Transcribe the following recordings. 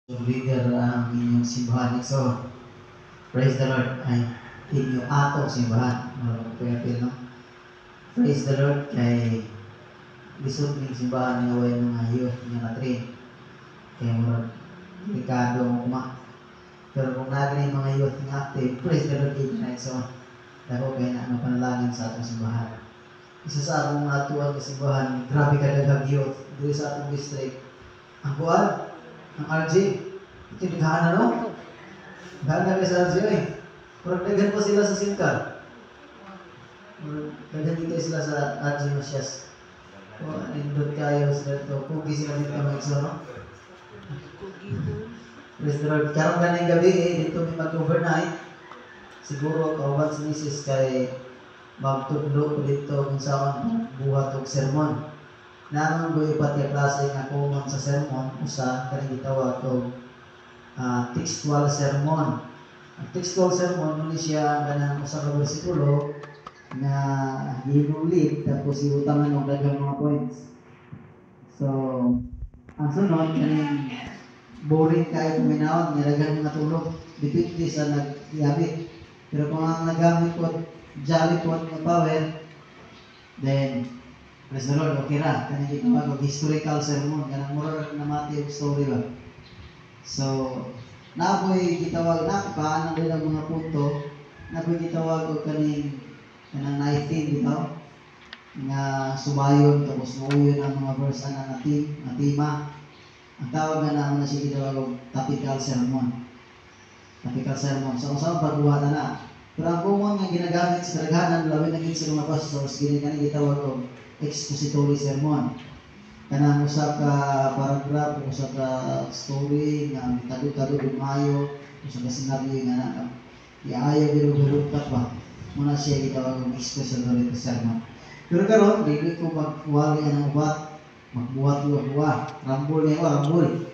Leader ang inyong simbahan. So, praise the Lord. Ay, inyong atong simbahan. Marami ko yung no? Praise the Lord kay lisod ning simbahan nga way mga youth nga na-train. Kaya murag delikado mo kuma. Pero kung naa mga youth nga active, praise the Lord kay na. So, dako kay na ang panalangin sa atong simbahan. Isa sa akong natuan nga simbahan, grabe ka daghang youth diri sa atong district. Ang kuan, ang RJ, ito daghan no? Daghan na sa RJ ay. Murag daghan pa sila sa Simcar. Murag daghan dito sila sa RJ Masias. O, nindot kayo sila dito. Pugi sila dito mga igsoon, no? Praise the Lord. Karon ganing gabi eh, dito mi mag-overnight. Siguro kauban si Mrs. kay magtudlo ko dito kung saan buhat og sermon. Naman ko ipat ka klase nga common sa sermon, usa kaning gitawag og textual sermon. Ang textual sermon muni siya kanang usa ka bersikulo nga ginulit tapos iutangan og daghang mga points. So, ang sunod kaning boring kayo paminawon nga daghang mga tulog, depende sa nagyabit. Pero kung ang nagamit ko jolly po nga power, then praise the Lord, okay ra. Kanang gitawag og historical sermon, kanang mura ra namati og story ba. So, naapoy gitawag na paano din ang mga punto, naapoy gitawag og kaning kanang night theme bitaw nga subayon tapos mauyon ang mga verse ana nga theme, nga tema. Ang tawag na naman na siya gitawag og topical sermon. Topical sermon. So, sa pagbuhat na. Pero ang common nga ginagamit sa kadaghanan, labi na gid sa mga pastors, gini kani gitawag og expository sermon. Kanang usa ka paragraph, usa ka story nga gitagod-tagod og maayo, usa ka senaryo nga na iaayo biro-biro ba. Muna siya gitawag og expository sermon. Pero karon dili ko magwali ang ubat, magbuhat wa rambol niya wa rambol.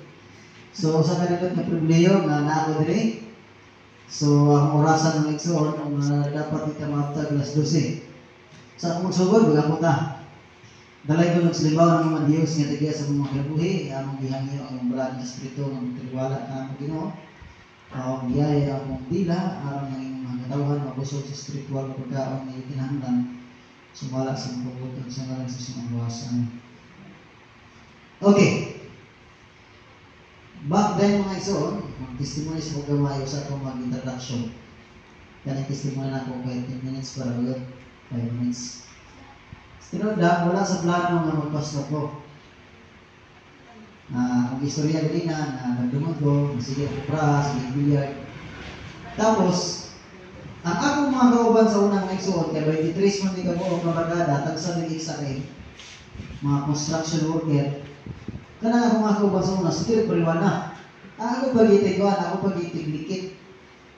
So usa ka nindot nga pribilehiyo nga naa ko diri. So ang orasan ng igsoon ang dapat kita maabtag alas 12. Sa akong magsugod, baga ko ta. Dalay ko nagsalimbaw ng mga Diyos nga tagya sa mga kinabuhi, among gihangyo ang balaan nga espiritu nga magtaliwala ka mo Ginoo. Ang biyaya among dila aron ang imong mga katawhan mabusog sa spiritual nga pagkaon nga kinahanglan sumala sa mga pagbuton sa ngalan sa mga buwas. Amen. Okay. Back then mga igsoon, mag-testimony sa pagkamayo sa akong mag-introduction. Kanang testimony na ako kahit 10 minutes para ulit, 5 minutes. Tinuod lang, wala sa plano nga magpasto ko. Ang istorya din na na nagdungog ko, sige ako pra, sige billiard. Tapos, ang akong mga kauban sa unang igsoon, kay 23 man di ka buong mga barkada, tagsa mig isa kay mga construction worker. Kanang akong mga kauban sa una, sige marijuana. Ang ako pagitig ko, ako pagitig likit.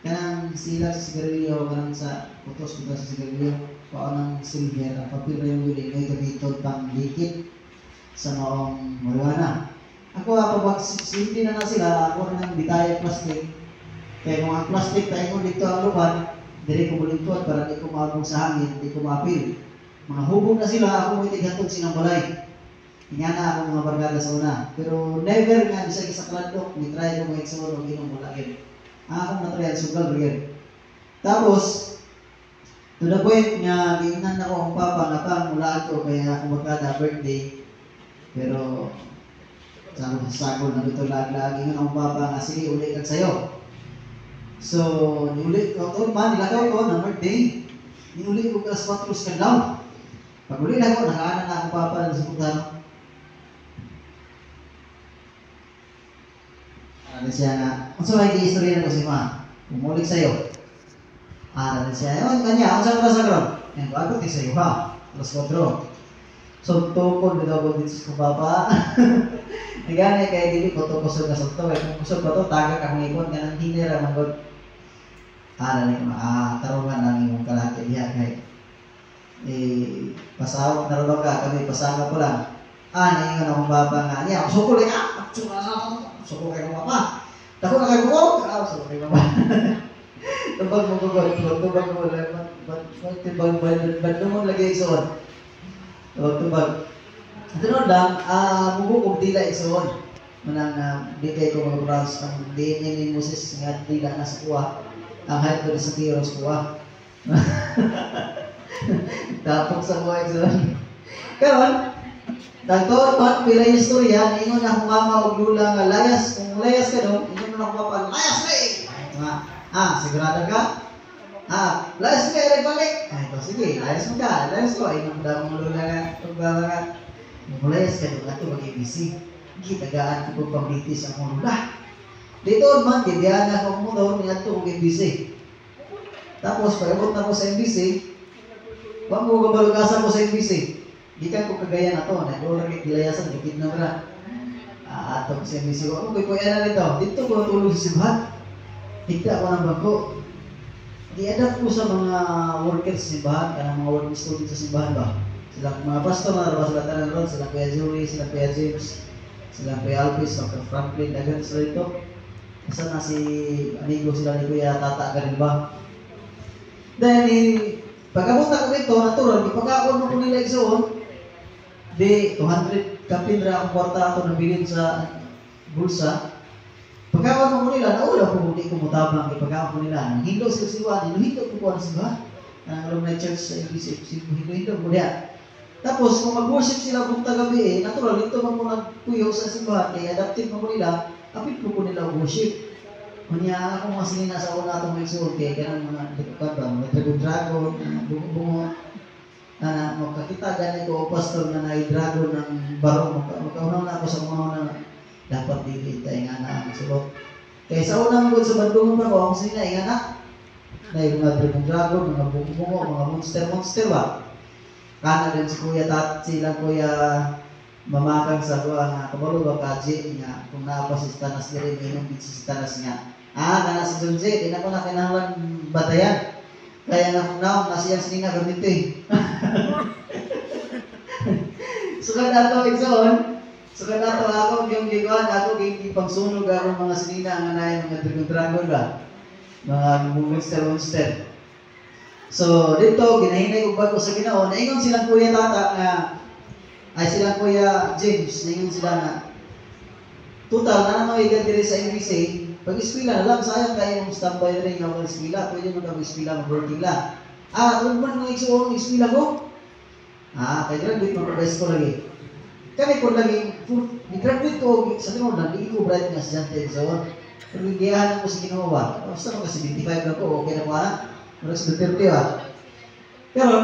Kanang sila sa sigarilyo, kanang sa putos putos sa sigarilyo, pao ng silver, ang papel na yung wili, may gamiton pang likit sa maong marijuana. Ako pag simple na na sila, ako na ng bitaya plastic. Kaya kung ang plastic tayo dito ang lupan, diri ko mulingkod para di ko maabong sa hangin, di ko maapil. Mga hubog na sila, ako mo itighatog silang balay. Nga na ako mga barkada sa una. Pero never nga bisag isa kaladok, ni try ko mga igsoon og inom, wala gyud. Ang akong na-try sugal gyud. Tapos to the point nga giingnan na ko akong papa nga pang mula ko kaya akong barkada birthday. Pero sa sakol na dito lag-lag ingon akong papa nga sige uli kag sayo. So niuli ko to man nilakaw ko na birthday. Niuli ko alas 4 sa kadlaw. Pag uli na ko nakaana na akong papa sa puntahan. Ano siya nga, unsa may gi-istorya na ko si ma? Umulig sayo. Ano siya, ewan kanya, unsa ka sa karon? Yan, bago ti sayo ha. Alas 4. So tukod bitaw ko dito sa papa. Nagani kay dili ko to kusog nga sugto, kay kung kusog pa to tagak akong ikon kanang hinera man gud. Ano ni tarungan ang imong kalaki diha kay eh pasawak na ro ka kami pasama ko lang. Ningon akong baba nga niya, sukol eh, suko kay mama pa. Dako na kay buok, suko kay mama. Tubag mo gugod, tubag mo, tubag bandungon lagi igsoon. Tubag tubag. Tinuod lang, mugok og dila igsoon. Manang di kay ko mga pronounce ang DNA ni Moses nga dila na sa kuha. Ang height ko sa tiro sa kuha. Tapok sa kuha, igsoon. Karon, nagtuon man pila yung istorya, niingon na akong mama ug lula nga layas, kung layas ka doon, ingon na akong papa, "Layas ka eh!" Nga, "Ah, sigurado ka? Ah, layas ka, balik balik. Ay, to, sige, layas mo ka, layas ko." Ingon daw ang lula nga, ug baba nga, "Kung layas ka doon, ato mag-ABC." Gitagaan ko pag pambitis ang akong lula. Dito man, gibiyaan na akong motor, niadto kong MBC. Tapos, pag-abot na ko sa MBC, wa mo kabalugasan ko sa MBC. Gikan ko Cagayan na to, nag-order kay gilayasan, bukid na ra. Ah, ato ko sa MBC, wa mo koy kuya na nito. Dito ko natulog sa simbahan. Higda ko ng bangko. Gi-adapt ko sa mga workers sa simbahan, kanang mga working students sa simbahan ba. Sila mga pastor na ba sila tanan ron, sila Kuya Joey, sila Kuya James, sila Kuya Alpis, Dr. Franklin, daghan sila dito. Asa na si amigo sila ni Kuya Tata ganin ba? Then, eh, pag-abot ako dito, natural, ipagkaon mo ko nila, igsoon, di, 200 kapin ra akong kwarta ato nabilin sa bulsa. Pagkaon mo ko nila, naula ko di ko mutabang, ipagkaon ko nila. Nanghindo sila siwa, hindo ko ko ang simbahan. Ang alumni church sa MBC, hindo ko diya. Tapos, kung mag-worship sila buong gabi, eh, natural, dito man ko nagpuyo sa simbahan, kaya adapted mo ko nila, apit ko ko nila worship. Kunya ako mga sinina sa una atong igsuon kay kanang mga ka ba, mga dragon dragon, mga bungo-bungo na makakita gani ko pastor nga naay dragon ng barong makaunaw na ako sa mga na dapat dili tayo nga na ang sulot. Kay sa una mo sa Bandung pa ko ang sinina nga na na yung mga dragon dragon, mga bungo-bungo, mga monster monster ba. Kana din si Kuya Tat, silang Kuya Mamakang sa kuha nga kabalo ba kaji nga kung naa pa si Tanas diri minom din si Tanas nga. Ah, kana si Junji, di na ko na kinahanglan batayan. Kaya nga kung naong nasiyang sinina gamitin. Sukad ato, igsoon, sukad ato ako yung gikuan, ako gipangsunog ako mga sinina nga naay mga dragon dragon ba. Mga monster monster. So dito ginahinay og bago sa Ginoo, naingon silang Kuya Tata nga ay silang Kuya James, naingon sila nga total na naman igad diri sa MBC, pag eskwela na lang, sayang kayo mong standby diri nga mag eskwela, pwede mo ka mag-eskwela, mag-working lang. Ah, kung man mga igsuon, eskwela ko. Ah, kay graduate mo high school lagi. Kami ko lagi, ni-graduate ko sa tinuod lang, di ko bright nga estudyante so. Pero giyahan ko sa Ginoo ba. Basta mo kasi 25 lang ko, okay na ko ana. Murag sa Duterte ba. Pero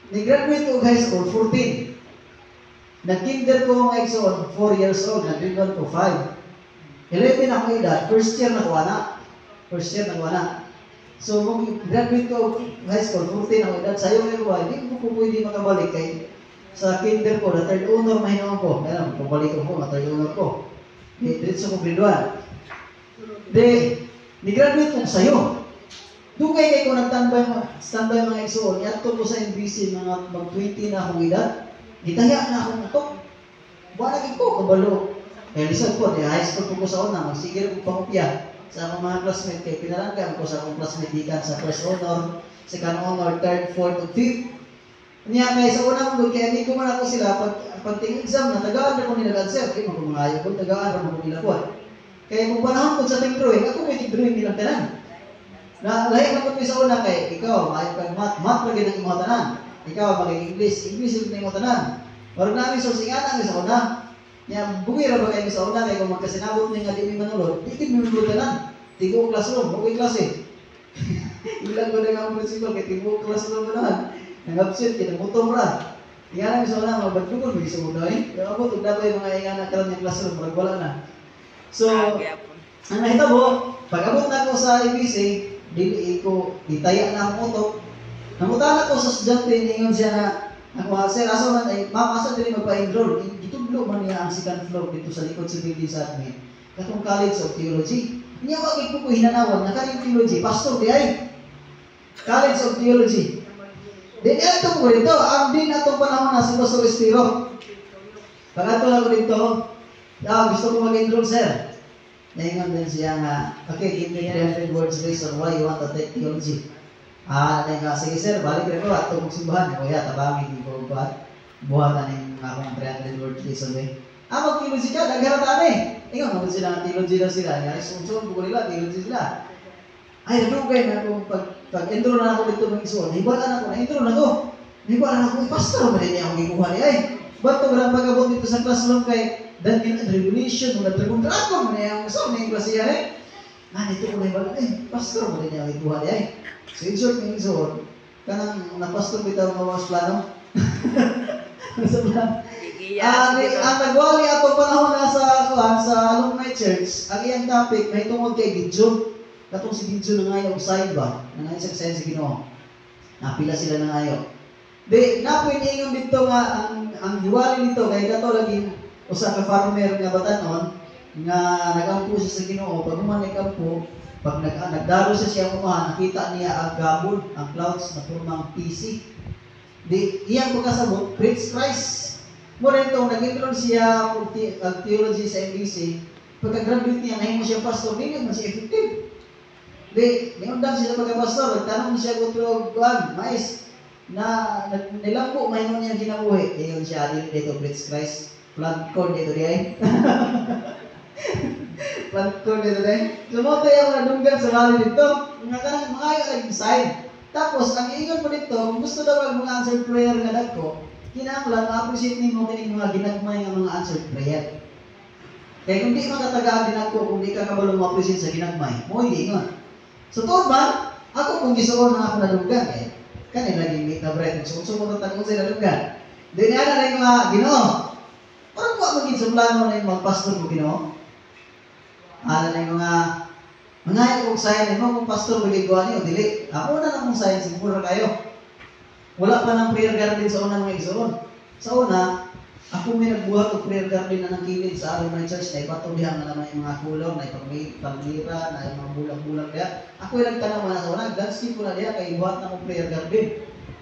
ni-graduate ko high school 14. Nag-kinder ko mga igsoon, 4 years old, nag-grade 1 ko 5. 11 ako edad, first year na ko ana. First year na ko ana. So, kung graduate ko high school, 14 ako edad, sayo ngayon ko, hindi ko po pwede makabalik kay sa kinder ko, na third honor mahinoon ko. Kaya pabalik ko, na third honor ko. Di, diretso ko grade 1. Di, ni-graduate ko sayo. Dugay kay ko nagtambay standby mga igsoon, niadto ko sa MBC mga mag 20 na akong edad. Gitaya na akong utok. Wala gid ko kabalo. Kaya lisod ko, di high school ko sa una, magsigil ko pangopya sa akong mga classmate kay pinalanggan ko sa akong classmate gikan sa first honor, second honor, third, fourth, ug fifth. Niya kay sa una mo kay amigo man ako sila pag pag exam na tagaan ra ko nila answer, kay mo mga ko tagaan ra mo nila ko. Kay kung panahon ko sa ting drawing, ako may ting drawing nilang tanan. Na lahi man ko sa una kay ikaw maayo kag math, math ra gyud ang imong tanan. Ikaw maging English, English gyud ang imong tanan. Murag nami sa singana sa una. Nya bugi ra ba kayo sa una kay kung magkasinabot ni nga di mi manulod, di gid mi manulod tanan. Tibuok classroom, okay klase. Ilang ko na ang principal kay tibuok classroom mo naman. Nang absent kay namutom ra. Ingana mi sa una mga badlugon mi sa una eh. Pero abot og dabay mga ingana karon nga classroom murag wala na. So, ang nahitabo, pag abot na ako sa ABC, dili ko gitaya na akong utok. Nangutan ako sa estudyante, ningon siya na ako, "Ah, sir, asa man ay ma'am, asa dili magpa-enroll?" Gitudlo man niya ang second floor dito sa likod sa building sa admin. Katong College of Theology. Niya wa gid ko hinanawan nga kaning theology, pastor di ay. College of Theology. Di niya ko dito, ang din atong panahon na si Pastor Espiro. Pag ato ako dito, "Ah, gusto ko mag-enroll, sir." Naingon din siya nga, "Okay, give me 300 words reason why you want to take theology." Ah, nga, "Sige sir, balik rin ko, ato mong simbahan." Kuya, tabangin ko ba? Buhatan yung akong 300 words reason eh. Ah, mag-theology ka, daghan na eh. Ingon, man sila nga theology daw sila. Nga, sunsun ko nila, theology sila. Ay, nadugay na ako, pag enroll na ako dito mga igsoon, nahibalaan ako, na-enroll na ako. Nahibalaan ako, eh, pastor ba din niya akong gikuha niya ay. Ba't ito, wala pag-abot dito sa classroom kay Daniel and Revelation, mga dragon dragon, man niya ang gusto, niya yung klase eh. Ah, dito ko nahibalaan, eh, pastor ba din niya akong gikuha niya ay. So, in short, mga igsoon, kanang napastor bitaw nga was plano. Sa plano. Gigiya. Ang nagwali atong panahon na sa kuan sa Alumni Church, ang iyang topic may tungod kay Gideon. Katong si Gideon nangayo og sign ba? Nangayo siya sign sa Ginoo. Napila sila nangayo. Di napoy niingon dito nga ang giwali nito kay kato lagi usa ka farmer nga batanon nga nagampo siya sa Ginoo. Pag human nag-ampo, pag nagdalo siya siya umahan, nakita niya ang gabon, ang clouds na pormang PC. Di iyang pagkasabot, preach Christ. Mo rin itong nag-enroll siya og theology sa MBC, pagka-graduate niya, nahimo siya pastor, dili man siya effective. Di, niundang siya sa pagka-pastor, nagtanong siya kung og kuan, mais, na nilambo mahimo niya kinabuhi. Ingon siya, dili dito preach Christ, plant corn dito di ay. Plant corn dito di ay. So mo tayo ang nadunggan sa valley dito, nga kanang mga lagi sign. Tapos, ang iingon mo dito, kung gusto daw ang mga answered prayer nga dagko, kinahanglan ma-appreciate nimo kining mga ginagmay nga mga answered prayer. Kaya kung di makatagaan ginagko, kung di ka kabalo ma-appreciate sa ginagmay, mo ingon. So tuod man, ako kung gisuon na ako nadunggan, eh, kani lagi meet na bread, so kung sumunod tag unsay nadunggan. Di niya na rin mga Ginoo. Parang wa maging sa plano na yung magpastor ko, Ginoo. Ana na yung mga kong sign mo kung pastor bigay ko ani o dili. Ako na lang kong sign, siguro kayo. Wala pa ng prayer garden sa una, mga igsoon. Sa una, ako may nagbuhat og prayer garden na ng kilid sa Alumni Church na ibato diha nga naman yung mga kulor, na ipaglira, na yung mga bulag-bulag diha. Ako yung nagtanaw na sa una, landscape ko na diha kay buhat na akong prayer garden.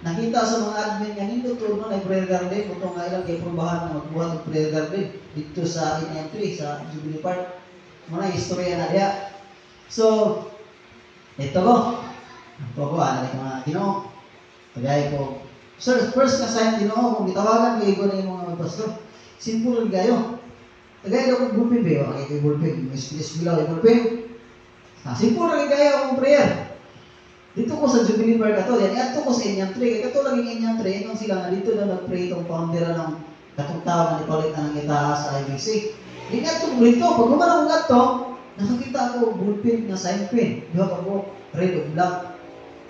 Nakita sa mga admin nga nindot no na prayer garden, kuto nga ilang giaprubahan na magbuhat og prayer garden dito sa NM3 sa Jubilee Park. Muna istorya na diha. So, ito ko. Ito ko, ano yung mga Ginoo. Tagay ko. Sir, first nga sign Ginoo, kung gitawagan, ko na yung mga magpastor. Simple kayo. Tagay daw kong bullpen, ba? Okay, kay bullpen. May bilaw yung bullpen. Ah, simple lang kayo akong prayer. Dito ko sa Jubilee Park ato, yan ato ko sa inyang tree. Kay kato lang yung inyang tree, ingon sila nga dito na nag-pray itong founder ng katong tao na nipalit na ng itaas sa IBC. Di nga ito dito, pag human ako ato, nakakita ako og bullpen nga sign pen. Duha ka buok, red ug black.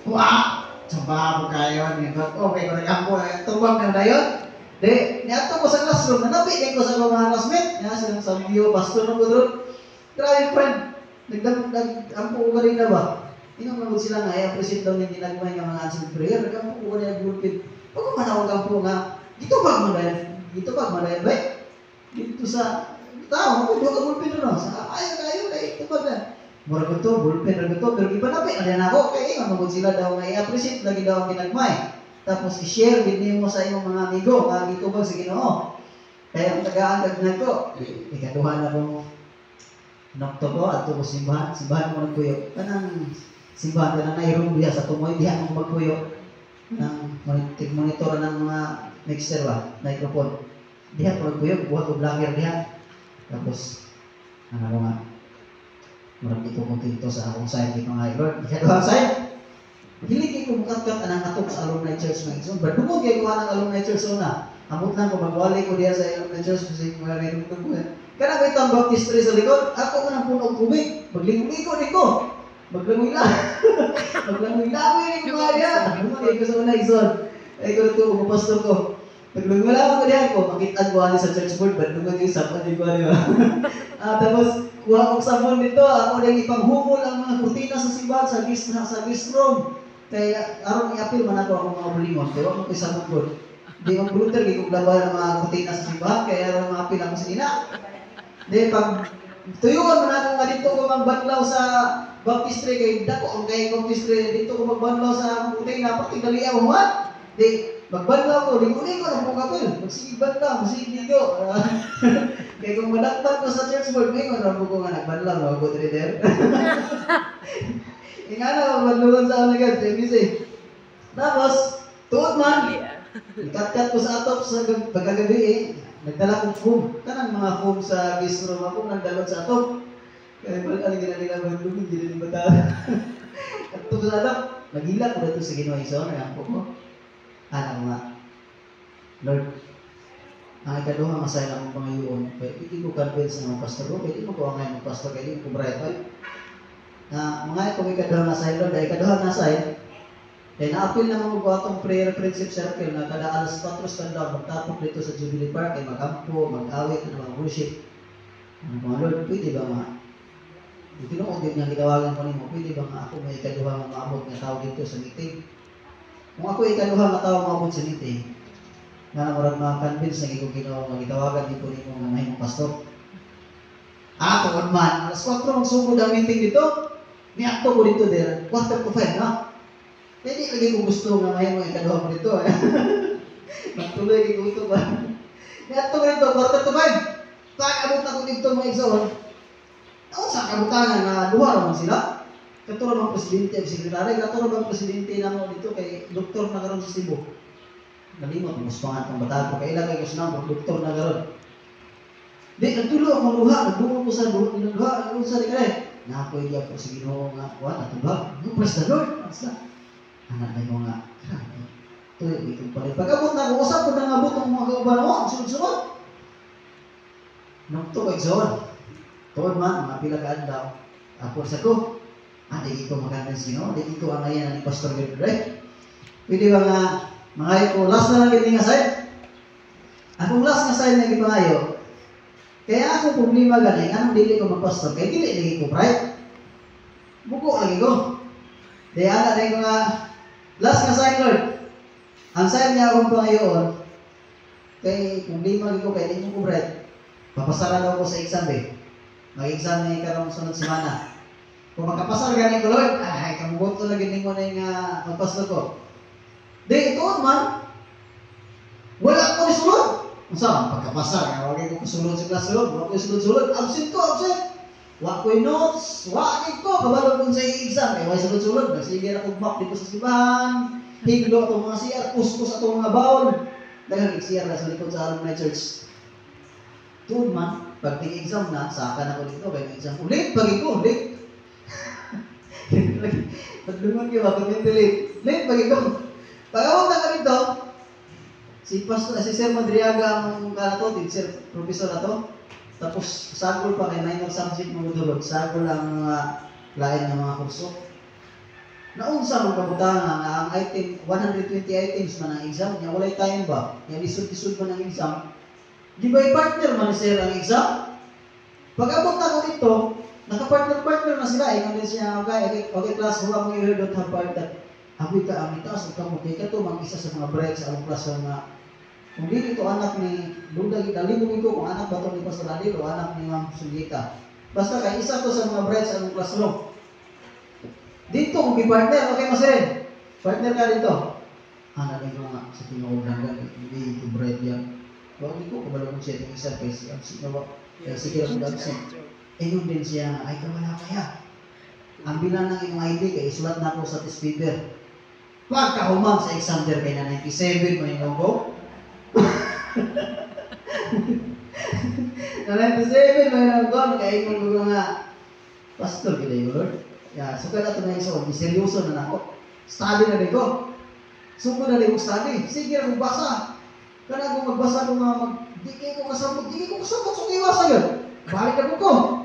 Wah! Tsamba ko kayo. Okay, kung nag-ampo, tubag na dayon. Di, niadto ko sa classroom, nanabi din ko sa mga classmate. Nga silang sa view, pastor ng kudrot. Grabe, friend. Nagdam, nag-ampo ko kanina ba? Ingon man sila nga, i-appreciate daw ng ginagmay nga mga answered prayer. Nag-ampo ko kanina bullpen. Pag manawag ampo nga, gitubag mo dahil, gitubag mo dahil, ba? Dito sa tao, ako, duha ka bullpen no? Sa, ayaw, ayaw, kay tubag na. Mura ko to, bullpen ra ko to, pero gipanabi na din ako, kay ingon man sila daw nga i-appreciate lagi daw ang ginagmay. Tapos i-share gid nimo sa imong mga amigo nga gitubag sa Ginoo. Kaya ang tagaan kag nako, ikaduha na kong nokto ko adto ko simbahan, simbahan mo nagpuyo. Kanang simbahan kanang nairoon diha sa tumoy diha mo magpuyo. Nang monitor ng mga mixer ba, microphone. Diha ko nagpuyo, buhat og vlogger diha. Tapos ano ko nga, murag di ko kontento sa akong sign di ko nga, Lord, ikaduhang sign. Dili kay ko mukat-kat anang atop sa Alumni Church, mga igsoon. Badungog kay ko anang Alumni Church una. Amot lang ko magwali ko diha sa Alumni Church kasi mga rinugtog ko. Kana may itang baptistry sa likod, ako man ang puno og tubig. Maglingo-ligo ni ko. Maglangoy lang. Maglangoy-langoy ni ko mga diha. Tagluman ko sa una, igsoon. Ay ko to mo pastor ko. Maglangoy lang ako diha ko, makita ko ani sa church board, badungan yung sabon di ko ani ba. Ah, tapos kuha og sabon dito, ako ding ipanghumol ang mga kurtina sa simbahan sa guest room. Kaya aron i-appeal man ako akong mga bulingon, kaya wa mo ko'y sabon gud. Di man volunteer kay kog labahan ang mga kurtina sa simbahan, kaya aron ma-appeal ako sa ina. Di pag tuyuan man ako nga dito ko magbanlaw sa baptistry kay dako ang kay baptistry dito ko magbanlaw sa kurtina pati dali ako man. Di magbanlaw ko, ligo-ligo na ko kapil. Magsige banlaw, magsige ligo. Kay kung madakpan ko sa church board, may ra ko nga nagbanlaw no go diri der. Inga na magbanlawan sa agad, ABC. Tapos tuod man, ikat-kat ko sa atop sa pagkagabi eh. Nagdala kong foam. Kanang mga foam sa guest room ako, nang dalon sa atop. Kaya wala ano ginanila mo, lumig, gina ni bata. At ko sa atop, naghilak ko dito sa Ginoo igsoon, nagampo ko. Ana ko nga, "Lord, ang ikaduha nga sign akong pangayoon, kay hindi ko convince nga mga pastor ko, kay di mo ko angay mga pastor, kay di ko bright oy. Na mga itong ikaduha nga sign, Lord, ay ikaduha nga sign, kay naapil naman ko atong prayer friendship circle na kada alas 4 sa kadlaw magtapok dito sa Jubilee Park ay magampo, mag-awit, ano, mag-worship. Ano ko nga, Lord, pwede ba nga tinuod din nga gitawagan ko nimo, pwede ba nga ako may ikaduha nga maabot nga tao dito sa meeting? Kung ako ikaduha nga tao maabot sa meeting, nga na murag ma-convince na ko Ginoo nga gitawagan di ko nimo nga mahimong pastor." Ah, tuod man, alas 4 magsugod ang meeting dito. Niadto ko dito der, 4:45 na. Kaya di lagi ko gusto nga mahimo ikaduha ko dito. Magtuloy kay gusto ba. Niadto ko dito, 4:45. Pag abot na ko dito, mga igsoon, ako sa kabutangan na duha ra man sila. Kato ra man presidente ug sekretary, kato ra man presidente namo dito kay doktor na karon sa Cebu. Nalimot mo mas pangan pang bata ko kay ilang kay kusinang doktor na karon. Di nagtulo ako duha, nagdungog ko sa duha, duha, unsa di kay. Na ako iya po sa Ginoo nga kuan atubag. No, praise the Lord. Basta. Anak na ko nga. Grabe. Tuyo ito pa rin. Pag abot na ako, usap ko na nga abot ang mga kauban mo, ang sunod-sunod. Nugto ko, igsoon. Tuod man, mga pila ka adlaw. Ako sa ko, di ko makandan Ginoo, di ko ang ayan ni Pastor Gilbert. Pwede ba nga, mga ko, last na lang gini nga sign. Akong last nga sign na gipangayo, kaya ako problema gani, anong dili ko magpastor, kaya dili lagi ko bright. Buko lagi ko. Di ana na ko nga, last nga sign, Lord. Ang sign niya akong pangayoon, kay problema ko kay di mo ko bright. Papasara daw ko sa exam eh. Mag-exam na karong sunod semana. Kung makapasar gani ko, Lord, ay, kamugoto lagi nimo na nga magpastor ko. Di, ituon man, wala ko ni sulod. Unsa man pagkapasar nga wala ko sulod sa classroom, wala ko sulod-sulod, absent ko, absent. Wa ko'y notes, wa gid ko kabalo kung sa exam kay way sulod-sulod, nagsige ra kog map dito sa simbahan, higlo atong mga CR, kuskus atong mga bowl. Daghang CR na sa likod sa alumni church. Tuod man, pag exam na, saka na ko dito, kay may exam. Late pag ko, late. Pagdungan kayo, bakit yung late? Late pag ko. Pag awon na ka dito, si Pastor, si Sir Madriaga ang kanato, teacher, professor na to. Tapos sagol pa kay minor subject mo dulot, sagol ang mga lain ng mga kurso. Naunsa man kabutanga nga ang item 120 items man ang exam niya, walay time ba? Nya lisod-lisod man ang exam. Di ba partner man ni sir ang exam? Pag abot na ko dito, naka-partner-partner na sila. Ingon din siya, Okay, okay class, who among you here don't have partner?" Agoy ka ang itaas, ug kamo kay kato mang isa sa mga bright sa among class nga kung dili to anak ni Duda, gitalimog ko kung anak ba to ni Pastor Adil o anak ni Ma'am Sulita. Basta kay isa to sa mga bright sa among classroom. Dito kung partner, okay Masirin? Partner ka dito. Ah, nalay ko nga sa tinuod lang hindi ito bright yan. Wag ko kabalo kung siya itong isa kay si absent na ba? Kaya sige lang absent. Ingon din siya nga, ay kawala kaya. Ang bilang ng imong ID kay isulat na ako sa test paper. Pagkahuman sa exam der kay na 97 man yung ko. Na 97 man yung ko, nakaingon ko nga, "Pastor gid ayo, Lord." Ya, so kada to na iso, seryoso na nako. Study na din ko. Sugod na din ko study. Sige ra kong basa. Kana kung magbasa ko nga mag di kay ko kasabot, di ko kasabot sa iwasa yun. Balik na ko.